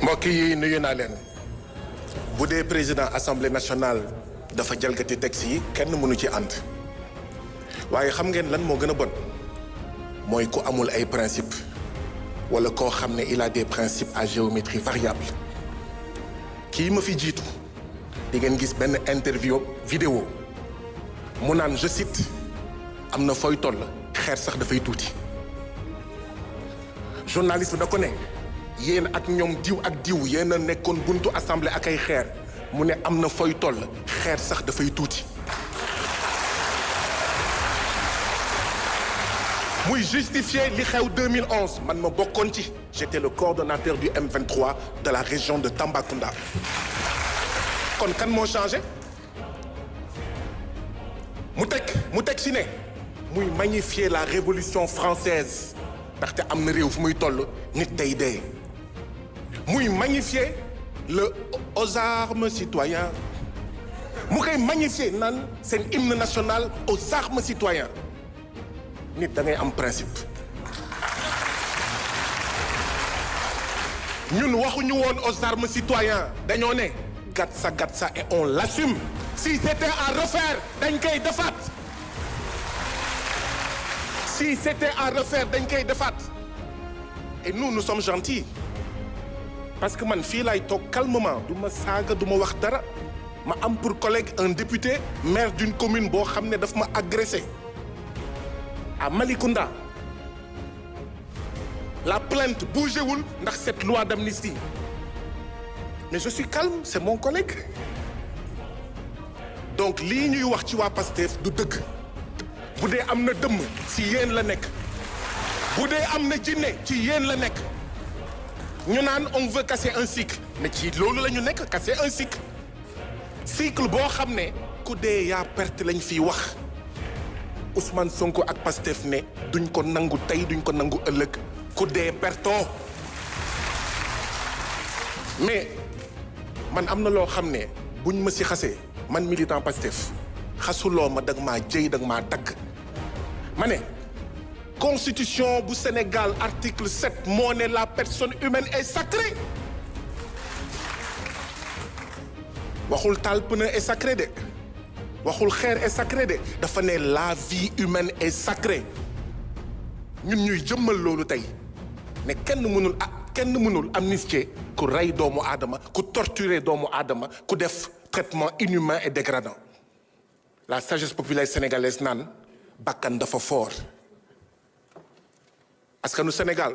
mbokk yi nuyu naa leen bu dee président assemblée nationale dafa jalgati texte yi kenn mënu ci ànd waaye xam ngeen lan moo gën a bon mooy ku amul ay principe wala koo xam ne il a des principes à géométrie variable kii ma fi jiitu di ngeen gis benn interview vidéo mu naan je cite am na fooy toll xeer sax dafay tuuti journaliste bi da ko ne yéen ak ñoom diw ak diw yéen a nekkoon buntu assemblée ak ay xeer mu ne am na fooy toll xeer sax dafay tuuti muy justifier li xew 2011 man ma bokkoon ci j'étais le coordonnateur du M23 de la région de Tambacounda kon kan moo changé mu teg ci ne muy magnifier la révolution française ndaxte am na réew fu muy toll nit tey dee muy magnifier le aux armes citoyens mu koy magnifier naan seen hymne national aux armes citoyens nit da ngay am principe ñun waxuñu woon aux armes citoyens dañoo ne gatsa et on l'assume si c'était à refaire dañ koy defaat si c'était à refaire dañ koy defaat et nous sommes gentils parce que man fii laay toog calmement du ma saaga du ma wax dara ma am pour collègue un député maire d'une commune boo xam ne daf ma agressé à Malicounda la plainte bougéwul ndax cette loi d'amnistie mais je suis calme c'est mon collègue donc lii ñuy wax ci waa Pastef du dëgg bu dee am na dëmm ci yéen la nekk bu dee am na jinne ci yéen la nekk ñu naan on veut casser un cycle mais ci loolu la ñu nekk casser un cycle boo xam ne ku dee yaa perte lañ fiy wax Ousmane Sonko ak Pastef ne duñ ko nangu tey duñ ko nangu ëllëg ku dee pertoo mais man am na loo xam ne buñ ma si xasee man militant Pastef xasuloo ma dag maa jëy dag maa dagg ma ne constitution bu Sénégal article 7 moo ne la personne humaine est sacrée waxul taal pneu est sacré de waxul xeer est sacré de dafa ne la vie humaine est sacrée ñun ñuy jëmmal loolu tey ne kenn mënul amnistier ku rey doomu aadama ku torturer doomu aadama ku def traitement inhumain et dégradant la sagesse populaire sénégalaise naan bakkan dafa fort askanu Sénégal